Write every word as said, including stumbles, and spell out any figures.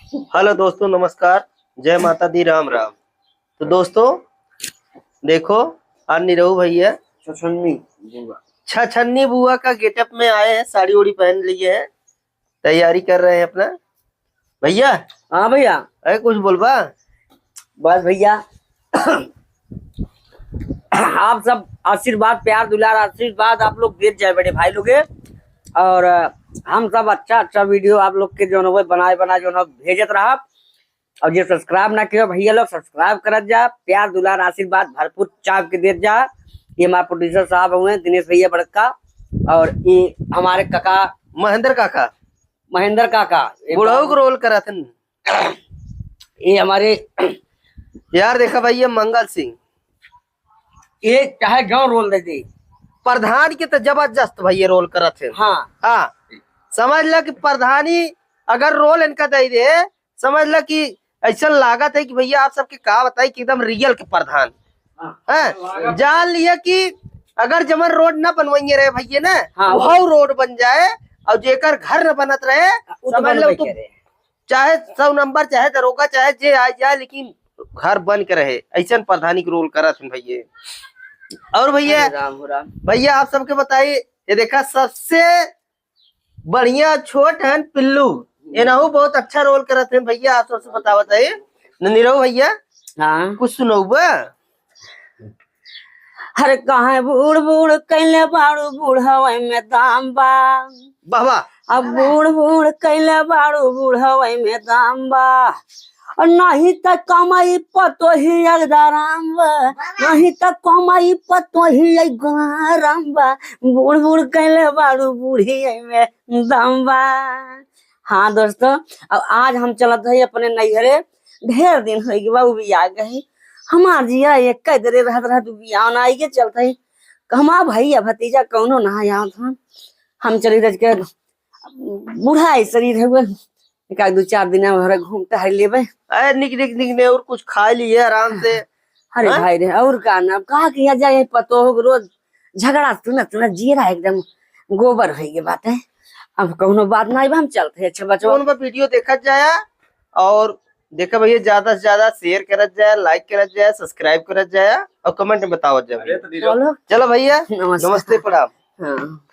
हेलो दोस्तों, नमस्कार, जय माता दी, राम राम। तो दोस्तों, देखो, आज निरहू भैया छछन्नी बुआ। छछन्नी बुआ का गेटअप में आए हैं, साड़ी ओड़ी पहन लिए हैं, तैयारी कर रहे हैं अपना। भैया। हाँ भैया। अरे कुछ बोलबा? बस भैया, आप सब आशीर्वाद, प्यार, दुलार, आशीर्वाद आप लोग देत जाए बड़े भाई लोगे। और, अ, हम सब अच्छा अच्छा वीडियो आप लोग के जौन हवे बनाए बनाए जौन हवे भेजत रहब। और जे subscribe ना कियो भैया लोग, subscribe करत जा, प्यार दुलार आशीर्वाद भरपूर चाप के देत जा। ये हमारे producer साहब हुए दिनेश भैया बड़का, और ये हमारे काका महेंद्र काका। महेंद्र काका, ये बुढ़ऊ बाबू। को रोल करत हन। ये हमारे यार देखा भाई, ये मंगल सिंह, ये चाहे जो रोल दे दे। प्रधान के तो जबरदस्त भाई ये रोल करत है। हाँ। हाँ, समझ ला कि प्रधानी अगर रोल इनका दे दे, समझ ला कि ऐसा लागत है कि भैया आप सबके का बताई कि एकदम रियल के प्रधान। हाँ। हैं? जान लिया कि अगर जमन रोड ना बनवाइए रहे भैया ना, हाँ, वह रोड बन जाए, और जेकर घर न बनत रहे, उ तो समझ लो बनबे तो करे। चाहे सौ नंबर, चाहे दरोगा, चाहे जे आ जाए, लेकिन घर बन के रहे, ऐसन प्रधानी के रोल करत हन भैया। और भैया, अरे राम हो राम। भैया आप सबके बताई, ये देखा सबसे बढ़िया छोट हन पिल्लू, एनहू बहुत अच्छा रोल करत हन भैया। आप सबसे बतावत है न निरहू भैया, हाँ। कुछ सुनौबा? अरे काहे बूढ़ बूढ़ कैले बाड़ू, बुढ़वे में दाम बा। वाह, वाह। अब बूढ़ बूढ़ कैले बाड़ू, बुढ़वे में दाम बा। और नहीं त कमाई पतोही अगदाराम बा, नहीं त कमाई पतोही अगदाराम बा। बूढ़ बूढ़ कैले बाड़ू, बुढ़िया में दाम बा। हाँ दोस्तों, अब आज हम चलत हई अपने नैहरे। ढेर दिन होइ गए बा, उ भी आ गई। हमार जिया एक कई दरे रहत रहत उ भी आना आई के चलत हई। हमार भैया भतीजा कौनो ना आवत हन। हम चली रह के, बुढ़ाई शरीर है वो, एक आध दो चार दिन घर घूम टहल लेबे। अरे निक निक निक ने और कुछ खा लिए आराम से। अरे हाँ? भाई रे, और का ना, अब का किया जाए, पतोह के रोज झगड़ा सुनत सुनत जियरा एकदम गोबर होइ गए बात है। अब कौनो बात ना, अब हम चलते हैं। अच्छा बचवा, कौन बा वीडियो देखत जाया और देखा भैया, ज्यादा से ज्यादा share करत जाया, like करत जाया, subscribe करत जाया और comment में बतावत जाया भैया। चलो। चलो भैया, नमस्कार। नमस्ते, प्रणाम। हाँ।